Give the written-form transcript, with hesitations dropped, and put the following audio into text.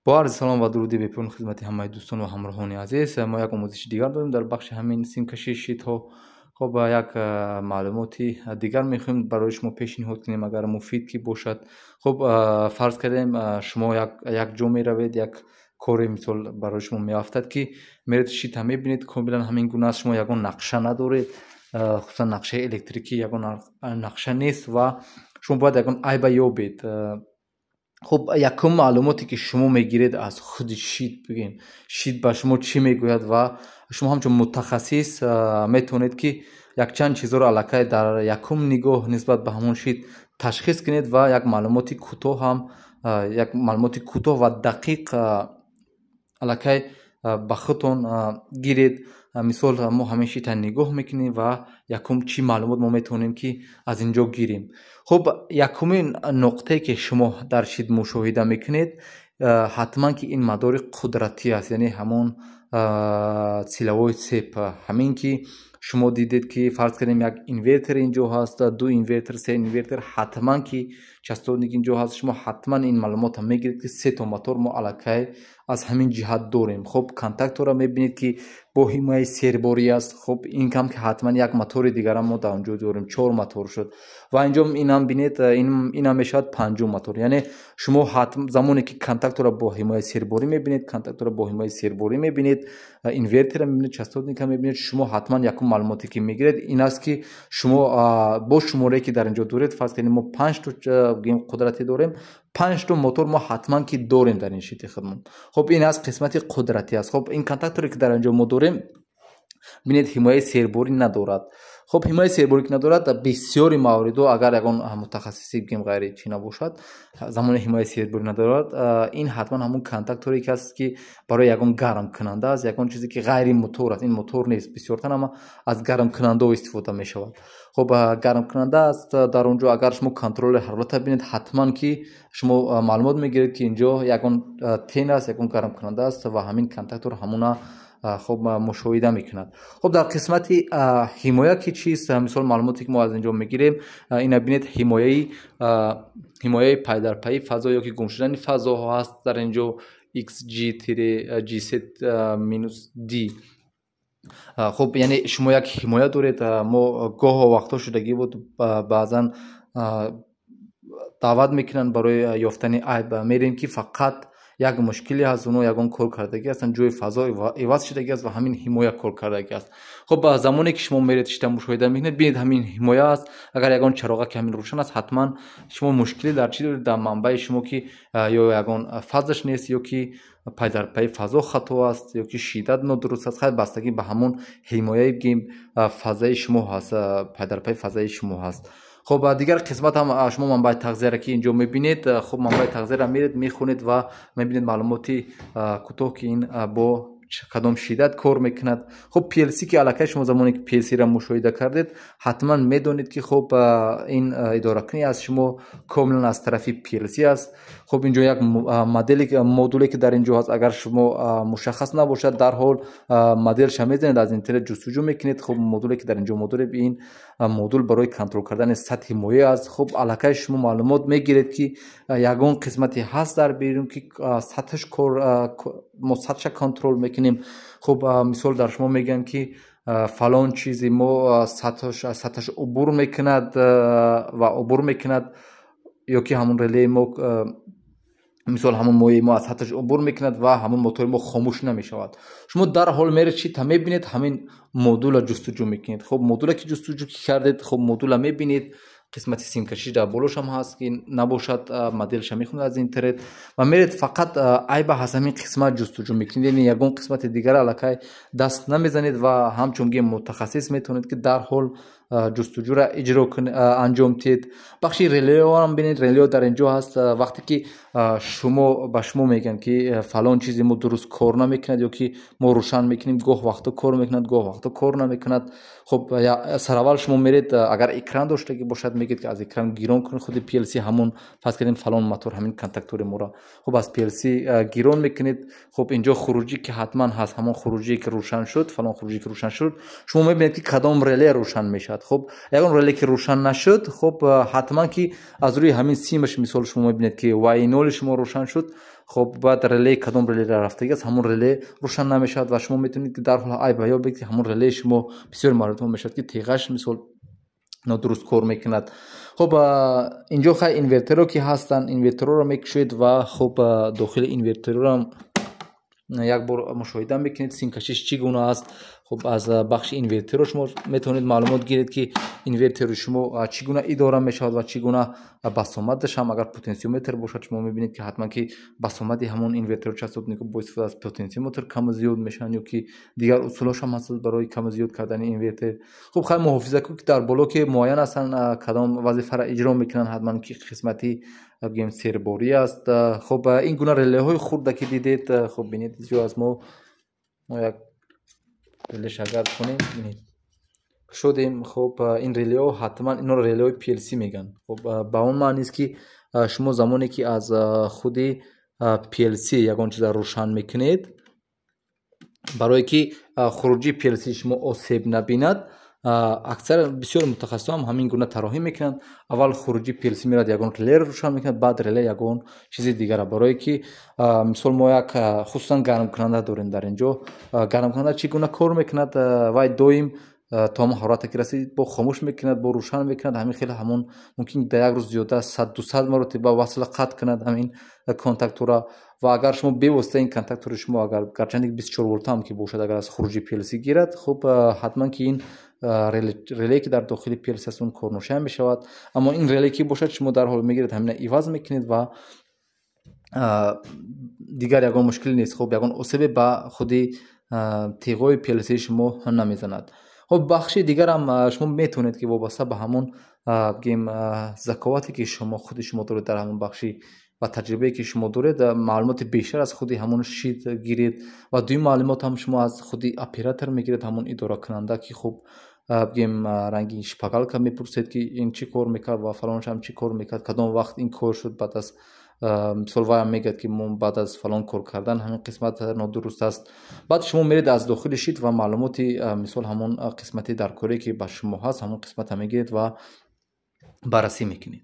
Бо арзи салом ва дуруди бепоён хизмати ҳамаи дӯстон ва ҳамроҳони азиз, мо як омӯзиши дигар дорем дар бахши ҳамин симкашии щитҳо. Хоб, як маълумоти дигар мехоҳем барои шумо пешниҳод кунем, агар муфид ки бошад. Хоб, фарз кардем, шумо як ҷо меравед, як коре, мисол, барои шумо меафтад, ки меред, щита мебинед, комилан ҳамин гуна аст, шумо ягон нақша надоред, хусусан нақшаи электрикӣ, ягон нақша нест ва шумо бояд ягон айба ёбед. Хуб, якум маълумоте, ки шумо мегиред аз худи щит, бигем, щит ба шумо чӣ мегӯяд ва шумо ҳамчун мутахассис метавонед, ки якчанд чизҳоро аллакай дар якум нигоҳ нисбат ба ҳамон щит ташхис кунед ва як маълумоти кӯтоҳ ҳам, як маълумоти кӯтоҳ ва дақиқ аллакай ба худтон гиред. Мисол, мо ҳамин щита нигоҳ мекунем ва якум чӣ маълумот мо метавонем, ки аз ин ҷо гирем? Хуб, якумин нуқтае, ки шумо дар щит мушоҳида мекунед, ҳатман ки ин мадори қудратӣ аст, яъне ҳамон силовой цепь. Ҳамин ки шумо дидед, ки фарз кардем, як инвертер ин ҷо ҳаст, ду инвертер, се инвертер, ҳатман ки частотник ин ҷо ҳаст, шумо ҳатман ин маълумотро мегиред, ки сето мотор мо аллакай аз ҳамин ҷиҳат дорем. Хуб, контакторро мебинед, ки бо ҳимояи серборӣ аст. Хуб, ин кам ки ҳатман як мотори дигарам мо дар он ҷо дорем, чор мотор шуд. Ва инҷо инам бинед, инам мешавад панҷум мотор. Яъне шумо замоне ки контакторро бо ҳимояи серборӣ мебинед, контакторро бо ҳимояи серборӣ мебинед, инвертерро мебинед, частотника мебинед, шумо ҳатман якум маълумоте, ки мегиред, ин аст, ки шумо бо шуморае, ки дар ин ҷо доред, фарз кардем, мо панҷто гӯем қудрате дорем, панҷто мотор мо ҳатман ки дорем дар ин щити худмон. Хуб, ин аз қисмати қудратӣ аст. Хуб, ин контакторе, ки дар ин ҷо мо дорем, бинед, ҳимояи серборӣ надорад. Хуб, ҳимояи серборӣ ки надорад, бисёри мавридҳо, агар ягон мутахассиси, бигем, ғайри чӣ набошад, замоне ҳимояи серборӣ надорад, ин ҳатман ҳамон контакторе ки аст, ки барои ягон гармкунанда аст, ягон чизе, ки ғайри мотор аст. Ин мотор нест, бисёртар ҳама аз гармкунандаҳо истифода мешавад. Хуб, гармкунанда аст дар он ҷо. Агар шумо контроллери ҳарората бинед, ҳатман ки шумо маълумот мегиред, ки ин ҷо ягон тен аст, ягон гармкунанда аст ва ҳамин контактор ҳамона, хуб, мушоҳида мекунад. Хуб, дар қисмати ҳимоя ки чист, мисол, маълумоте, ки мо аз ин ҷо мегирем, ина бинед, ҳимояи пайдарпайи фазо ё ки гум шудани фазоҳо ҳаст дар ин ҷо, xg gc минус d. Хуб, яъне шумо як ҳимоя доред. Мо гоҳо вақтҳо шудагӣ буд, баъзан даъват мекунанд барои ёфтани айб, мерем, ки фақат як мушкиле ҳаст, оно ягон кор кардагӣ ҳастанд, ҷои фазо иваз шудагӣ аст ва ҳамин ҳимоя кор кардагӣ аст. Хуб, замоне ки шумо меред, щита мушоҳида мекунед, бинед, ҳамин ҳимоя аст. Агар ягон чароға ки ҳамин рӯшан аст, ҳатман шумо мушкиле дар чӣ доред? Дар манбаи шумо, ки ё ягон фазаш нест, ё ки пайдарпайи фазо хато аст, ё ки шиддат нодуруст аст. Хайр, бастагӣ ба ҳамон ҳимояи, бигем, фазаи шумо ҳаст, пайдарпайи фазаи шумо ҳаст. Хуб, дигар қисмат ҳам шумо манбаи тағзияро, ки инҷо мебинед, хуб, манбаи тағзияро меред, мехонед ва мебинед маълумоти кӯтоҳ, ки ин бо кадом шиддат кор мекунад. Хуб, PLC, ки аллакай шумо замоне ки PLC-ро мушоҳида кардед, ҳатман медонед, ки хуб, ин идоракунӣ аз шумо комилан аз тарафи PLC аст. Хуб, инҷо як модели, модуле, ки дар ин ҷо ҳаст, агар шумо мушаххас набошад, дарҳол моделша мезанед, аз интернет ҷустуҷӯ мекунед. Хуб, модуле, ки дар ин ҷо мо дорем, ин модул барои контрол кардани сатҳи моеъ аст. Хуб, аллакай шумо маълумот мегиред, ки ягон қисмате ҳаст дар берун, ки сатҳаш кор, мо сатҳша контрол мекунем. Хуб, мисол, дар шумо мегӯянд, ки фалон чизи мо сатҳаш убур мекунад ва убур мекунад, ё ки ҳамон релеи мо, мисол, ҳамон моеи мо аз сатҳаш убур мекунад ва ҳамон мотори мо хомӯш намешавад. Шумо дарҳол меред, щита мебинед, ҳамин модула ҷустуҷӯ мекунед. Хуб, модула ки ҷустуҷӯ кардед, хуб, модула мебинед, қисмати симкашӣ дар болошам ҳаст, ки набошад, моделша мехонед аз интернет ва меред, фақат айба аз ҳамин қисмат ҷустуҷӯ мекунед, яъне ягон қисмати дигар аллакай даст намезанед ва ҳамчун гӯем мутахассис метавонед, ки дарҳол ҷустуҷӯра иҷро анҷом диҳед. Бахши релеоам бинед, релео дар ин ҷо ҳаст. Вақте ки шумо ба шумо мегӯянд, ки фалон чизи мо дуруст кор намекунад, ё ки мо рӯшан мекунем, гоҳ вақто кор мекунад, гоҳ вақто кор намекунад. Хуб, сараввал шумо меред, агар экран доштагӣ бошад, мегӯед, ки аз экран гирон кунед худи PLC, ҳамон, фарз кардем, фалон мотор, ҳамин контактори моро. Хуб, аз PLC гирон мекунед. Хуб, инҷо хуруҷӣ, ки ҳатман ҳаст, ҳамон хуруҷие, ки рӯшан шуд, фалон хуруҷие, ки рӯшан шуд, шумо мебинед, ки кадом реле рӯшан мешавад. мешавад. Хуб, ягон реле ки рӯшан нашуд, хуб, ҳатман ки аз рӯи ҳамин симаш, мисол, шумо мебинед, ки Y0 шумо рӯшан шуд. Хуб, баъд реле, кадом релера рафтагӣ аст, ҳамон реле рӯшан намешавад ва шумо метавонед, ки дарҳол айб ёбед, ки ҳамон релеи шумо, бисёр маротиба мешавад, ки теғаш, мисол, нодуруст кор мекунад. Хуб, инҷо хай инверторо ки ҳастанд, инверторро мекушед ва хуб, дохили инверторро як бор мушоҳида мекунед, симкашиш чӣ гуна аст. Хуб, аз бахши инверторо шумо метавонед маълумот гиред, ки инвертори шумо чӣ гуна идора мешавад ва чӣ гуна басомадаш ҳам. Агар потенсиометр бошад, шумо мебинед, ки ҳатман ки басомади ҳамон инвертор частотнико бо истифода аз потенсиометр каму зиёд мешаванд ё ки дигар усулҳош ҳам ҳастанд барои каму зиёд кардани инвертор. Хуб, хай муҳофизако, ки дар боло ки муайян ҳастанд, кадом вазифаро иҷро мекунанд, ҳатман ки қисмати, бигем, серборӣ аст. Хуб, ин гуна релеҳои хурда ки дидед, хуб, бинед, инҷо аз мо як релеш агар кунем, бинед, кушодем. Хуб, ин релеҳо ҳатман, инро релеҳои PLC мегӯянд. Хуб, ба он маънист, ки шумо замоне ки аз худи PLC ягон чиза рӯшан мекунед, барое ки хуруҷии PLC шумо осеб набинад, аксар бисёр мутахассисон ҳам ҳамин гуна тарроҳӣ мекунанд: аввал хуруҷи PLC мерад, ягон релеро рӯшан мекунад, баъд реле ягон чизи дигара. Барое ки, мисол, мо як хусусан гармкунанда дорем дар ин ҷо. Гармкунанда чӣ гуна кор мекунад? Вай доим то ҳамон ҳарорате ки расид, бо хомӯш мекунад, бо рӯшан мекунад. Ҳамин хел ҳамон мумкин дар як рӯз зиёда 100, 200 маротиба васла қатъ кунад ҳамин контактора. Ва агар шумо бевосита ин контактори шумо, агар гарчанде 24 волта ҳам ки бошад, агар аз хуруҷи PLC гирад, хуб, ҳатман ки ин реле, ки дар дохили PLC аст, он корношоям мешавад. Аммо ин реле ки бошад, шумо дарҳол мегиред, ҳамина иваз мекунед ва дигар ягон мушкиле нест. Хуб, ягон осебе ба худи теғҳои PLC шумо намезанад. Хуб, бахши дигарам шумо метавонед, ки вобаста ба ҳамон, бигем, заковате ки шумо худи шумо доред дар ҳамон бахши ва таҷрибае ки шумо доред, маълумоти бештар аз худи ҳамон щит гиред. Ва дуюм маълумот ҳам шумо аз худи оператор мегиред, ҳамон идоракунанда, ки хуб, бигем, ранги шпаргалка мепурсед, ки ин чӣ кор мекард ва фалоншам чӣ кор мекард, кадом вақт ин кор шуд. Баъд аз, мисол, ваям мегӯяд, ки мо баъд аз фалон кор кардан ҳамин қисмат нодуруст аст. Баъд шумо меред аз дохили щит ва маълумоти, мисол, ҳамон қисмати даркорие ки ба шумо ҳаст, ҳамон қисмата мегиред ва баррасӣ мекунед.